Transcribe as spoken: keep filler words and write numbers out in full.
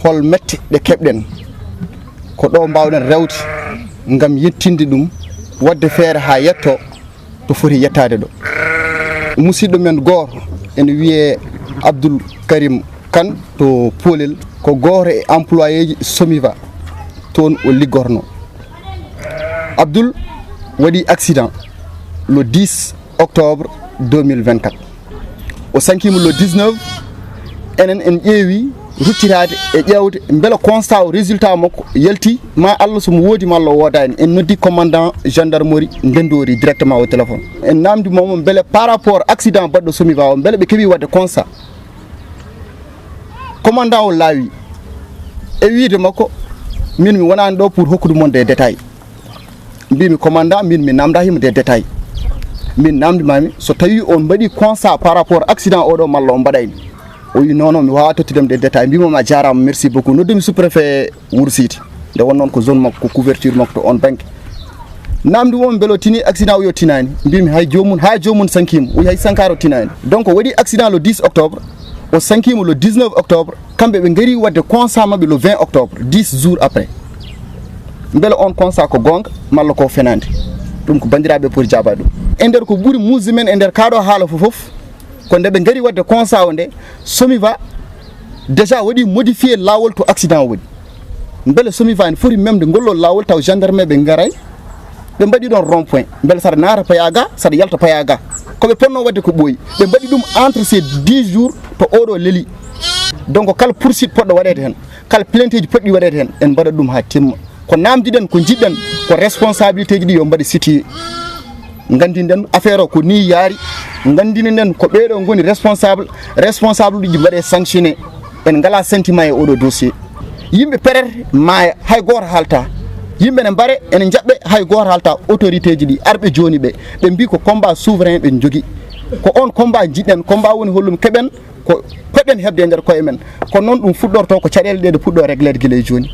Hol mette ɗe keɓɗen? Ko ɗo mbaawɗen rewde ngam yettinde ɗum, waɗde feere haa yetto to foti yettaade ɗo. Musidɗo men gooto ene wiyee Abdoul Karim Kane to Poolel, ko gooto e employéeji Somiva, toon o liggorno. Abdoul waɗi accident le dix octobre deux mille vingt-quatre. O sankiima le dix-neuf. Enen en ƴeewi ruttitaade e ƴeewde mbele constat o, résultat makko yalti ma Allah so mo woodi malla o woodaani. En noddi commandant gendarmerie Ndenndori directement au téléphone. En naamndi mo mbele par rapport accident baɗɗo Somiva o, mbele ɓe keɓi waɗde constat. Commandant o laawi e wiide makko, min mi wonaani ɗo pour hokkude mon des détails. Mbimi commandant, min mi namda himo des détails. Min namdi mami so tawi on mbaɗi constat par rapport accident oɗo malla on mbaɗayni. O wi non non, mi wawa tottude mo des détails. Mbimo ma jarama, merci beaucoup. Noddumi sous-préfet Wuro Sidi. Nde won noon ko zone makko, ko couverture makko to on banque. Namdi won mbele o tini accident o yo tinani. Mbimi hay jomum, ha jomum sankimo. O wi hay sankaro tinani. Donc o waɗi accident le dix octobre, o sankimo le dix-neuf octobre. Kamɓe ɓe ngari waɗde constat maɓɓe le vingt octobre, dix jours après. Mbele on constat ko goonga malla ko fenaande? Ɗum ko banndiraaɓe poti jaabaade ɗum. E nder ko ɓuri muusde men e nder kaa ɗoo haala fof fof, ko nde ɓe ngari waɗde constat o nde, Somiva déjà waɗi modifié laawol to accident o waɗi. Mbele Somiva ene foti memde ngol ɗoo laawol taw gendarme ɓe ngaray, ɓe mbaɗi ɗon rond point, mbele saɗa naata paya ga, saɗa yalta paya ga. Ko ɓe potno waɗde ko ɓooyi. Ɓe mbaɗi ɗum entre ces dix jours to oɗo leeli. Donc kala poursuite poɗɗo waɗeede heen, kala plainteeji poɗɗi waɗeede heen, en mbaɗat ɗum haa timma. Ko naamdiɗen, ko njiɗɗen, ko responsabilité ji ɗi yo mbaɗe situé. Nganndinɗen affaire o ko ni yaari, nganndinɗen ko ɓeeɗo ngoni responsable, responsable ɗi mbaɗe sanctionné. En ngalaa sentiment e oɗo dossier. Yimɓe perete maaya, hay gooto haalta. Yimɓe ne mbare, ene njaɓɓe, hay gooto haalta. Autorité ji ɗi, arɓe jooni ɓe, ɓe mbi ko combat souverain ɓe njogii. Ko on combat njiɗɗen, combat woni hollum keɓen ko poɗɗen heɓde e nder koye men. Kono noon ɗum fuɗɗorto ko caɗeele ɗe ɗe puɗɗo régleede gila e jooni.